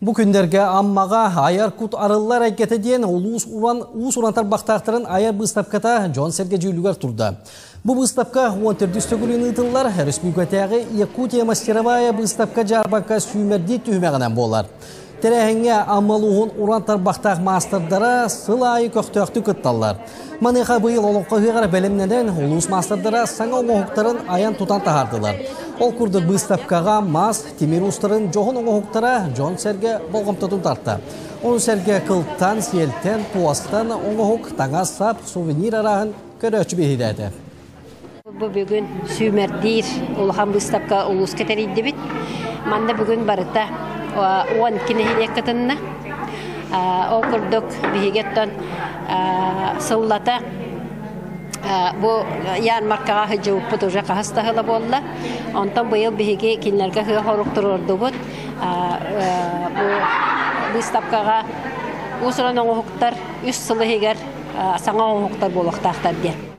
Бу күннэргэ Аммаҕа айар кут арыллар эйгэтэ диэн улуус уран уус-уран тарбахтаахтарын айар быыстапката дьон-сэргэ дьүүлүгэр турда. Бу быыстапка 14 төгүлүн ыытыллар республикатааҕы Якутия мастеровая быыстапка дьаарбаҥка сүүмэрдиир түһүмэҕинэн буолар. Тэрээһиҥҥэ Амма улууһун уран тарбахтаах маастардара сыл аайы көхтөөхтүк кытталлар. Маныаха быйыл олоҥхо ыһыаҕар бэлэмнэнэн улуус маастардара саҥа оҥоһуктарын айан-тутан таһаардылар. Ол курдук быыстапкаҕа мас, тимир уустарын дьоһун оҥоһуктара дьон-сэргэ болҕомтотун тарта. Ону сэргэ кылтан, сиэлтэн, туостан оҥоһук, таҥас-сап, сувенир арааһын көрөөччү биһирээтэ. Бу бүгүн сүүмэрдиир улахан быыстапка улууска тэрийдибит. Манна бүгүн барыта 12 нэһилиэк кытынна. Ол курдук биһиги оттон сыллата бу ярмаркаҕа сылдьыбыппыт уже хаһыс да сыла буолла. Онтон быйыл биһиги кинилэргэ сыа хорук туруордубут. Бу быыстапкаҕа уус-уран оҥоһуктар үс сыл иһигэр саҥа оҥоһуктар буолуохтаахтар диэн.